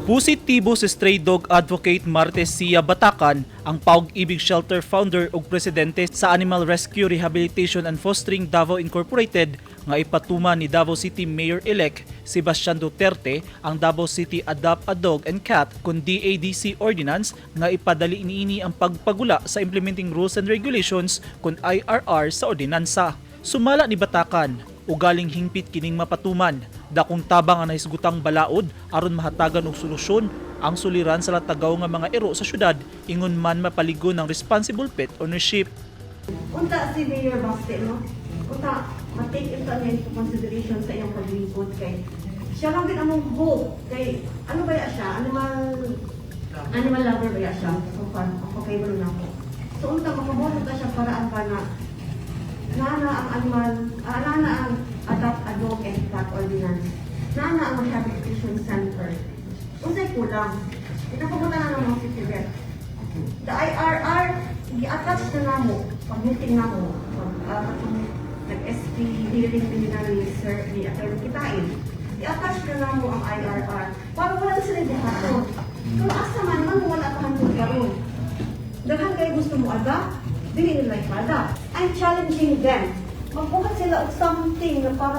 Positibo si stray dog advocate Martes Sia Batacan, ang Pawg-Ibig Shelter founder ug presidente sa Animal Rescue Rehabilitation and Fostering Davao Incorporated, nga ipatuman ni Davao City Mayor-elect Sebastian Duterte ang Davao City Adopt a Dog and Cat kon DADC Ordinance nga ipadali niini ang pagpagula sa implementing rules and regulations kon IRR sa ordinansa. Sumala ni Batacan, ugaling hingpit kining mapatuman. Dakong tabang ang nahisgutang balaod aron mahatagan og solusyon ang suliran sa latagaw nga mga iro sa syudad, ingon man mapaligon ng responsible pet ownership. Unta si Mayor Baste, no? Unta, ma-take ito niya into consideration sa iyang paglingkod kay siya lang din among hope kay ano ba ya siya, animal lover ba ya siya. So far ako favor na ako. So unta makabuhat ta siya paraan pa na nana ang animal nana ang Adopt a Dog and Cat Ordinance, nana ang rehabilitation center. Unsay kulang? Ikapamutan na ng mga city rep. The IRR, gi-attach na namo, pag meeting namo, pag katong nag-SP hearing din na ni Sir, ni Atty. Kitain, i-attach na namo ang IRR para wala na sila buhaton. Pero asa man man wala pa hangtod karon? Daghan kayo gusto mo adopt, dili nila ipa-adopt. I'm challenging them. Magbuhat sila og something na para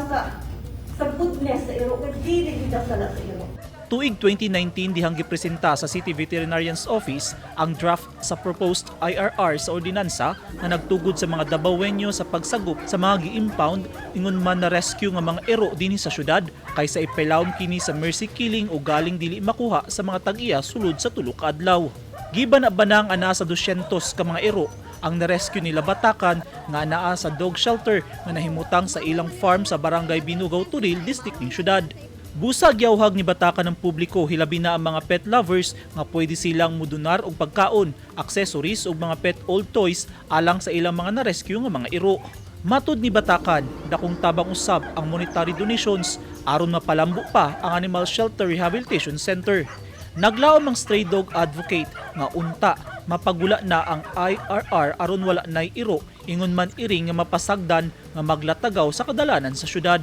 sa goodness sa iro, kay dili gid sala sa iro. Tuig 2019 dihang gipresenta sa City Veterinarian's Office ang draft sa proposed IRR sa ordinansa nga nagtugod sa mga Dabawenyo sa pagsagop sa mga gi-impound ingon man na rescue nga mga ero dinhi sa syudad kaysa ipilawom kini sa mercy killing o galing dili makuha sa mga tag-iya sulod sa 3 ka adlaw. Giban na banang anaa sa 200 ka mga ero ang na-rescue nila Batacan nga anaa sa dog shelter nga nahimutang sa ilang farm sa Barangay Binugaw, Toril, district ning syudad. Busag yawhag ni Batacan ng publiko, hilabi na ang mga pet lovers, nga pwede silang mudunar og pagkaon, accessories ug mga pet old toys alang sa ilang mga na-rescue nga mga iro. Matud ni Batacan, dakong tabang usab ang monetary donations aron mapalambo pa ang Animal Shelter Rehabilitation Center. Naglaom ang stray dog advocate nga unta mapagula na ang IRR aron wala nay iro ingon man iring nga mapasagdan nga maglatagaw sa kadalanan sa syudad.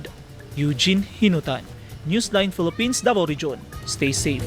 Eugene Hinutan, Newsline Philippines, Davao Region. Stay safe.